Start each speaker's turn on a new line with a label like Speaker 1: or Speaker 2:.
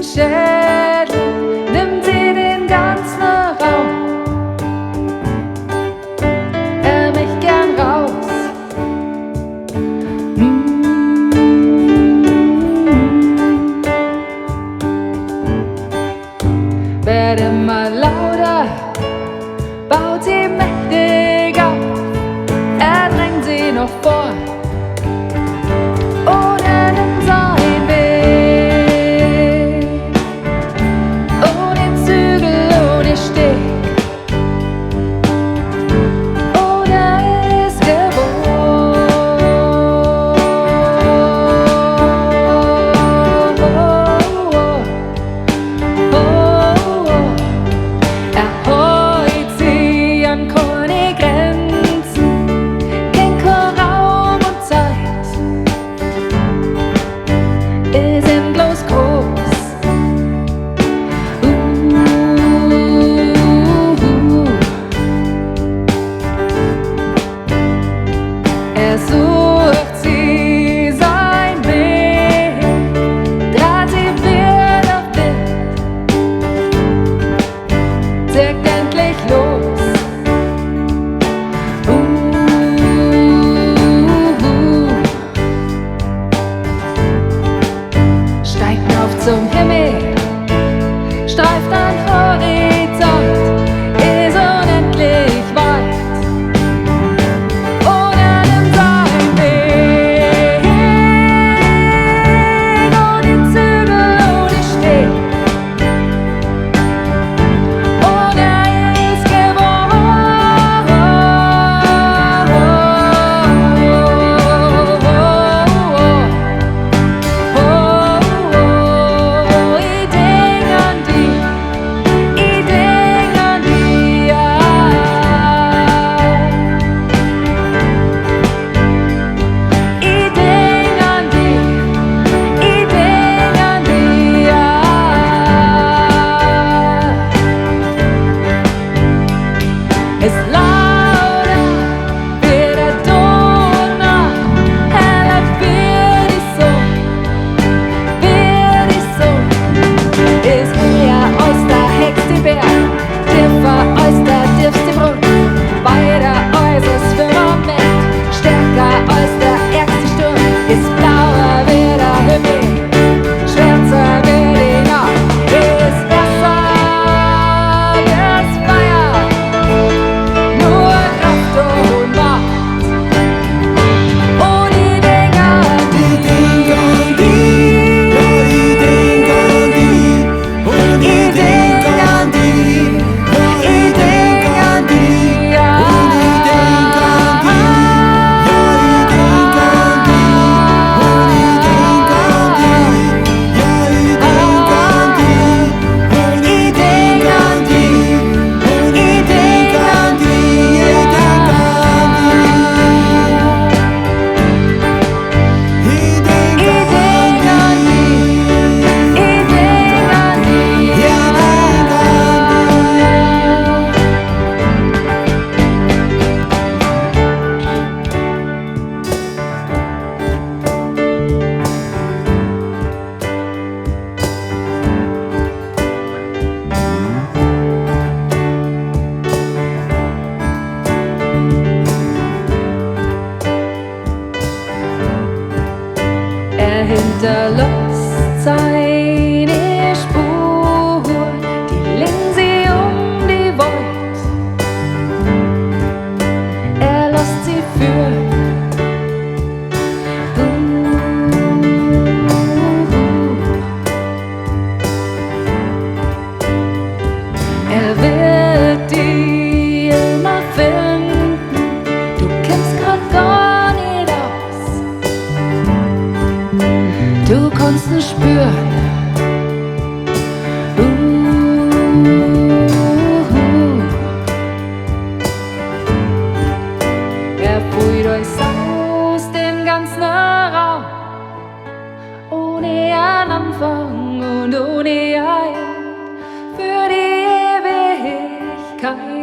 Speaker 1: Schädel nimmt sie den ganzen Raum. Er möcht gern raus. Werd immer lauter, baut sie mächtig auf, er drängt sie noch vor. Und er nimmt seinen Weg, ohne Zügel, ohne Steg. Und er ist geboren. Er heut sie an keine Grenzen, kennt kein Raum und Zeit, ist endlos groß. Er sucht sie sein Weg, draht sie Wind auf Wind, zirkt endlich los. Steigt auf zum Himmel, streift an Horizont, ist unendlich weit. Und er nimmt seinen Weg, ohne Zügel, ohne Steg. Und er ist geboren. Ich denk an die, ich denk an die, ja. Ich denk an die, ich denk an die, ja. Ist lauter wie der Donner, heller wie die Sonne, wie die Sonne. Ist höher als der höchste Berg, tiefer als der tiefste Brunnen, weiter als das Firmament, stärker als der ärgste Sturm, ist blauer wie der Himmel, schwärzer wie die Nacht, ist besser wie das Feuer, nur Kraft und Macht. Und ich denk an
Speaker 2: Ich denk an die, ja, ich denk an die, und ich denk an die, ja, ich denk an die, und ich denk an die, ja, ich denk an die, und ich denk an die, ja, ich denk an die, und ich denk an die, und ich denk an die, ich denk an die. Ich denk
Speaker 1: Ich denk an die, ich denk an die,
Speaker 2: Ich denk an die.
Speaker 1: Er hinterlässt seine Spur, die legen sie um die Welt. Er lässt sie führen. Er wird die immer finden, du kennst grad gar nicht aus. Du kannst ihn spüren. Er fühlt euch aus den ganzen Raum, ohne einen Anfang und ohne ein End, für die Ewigkeit.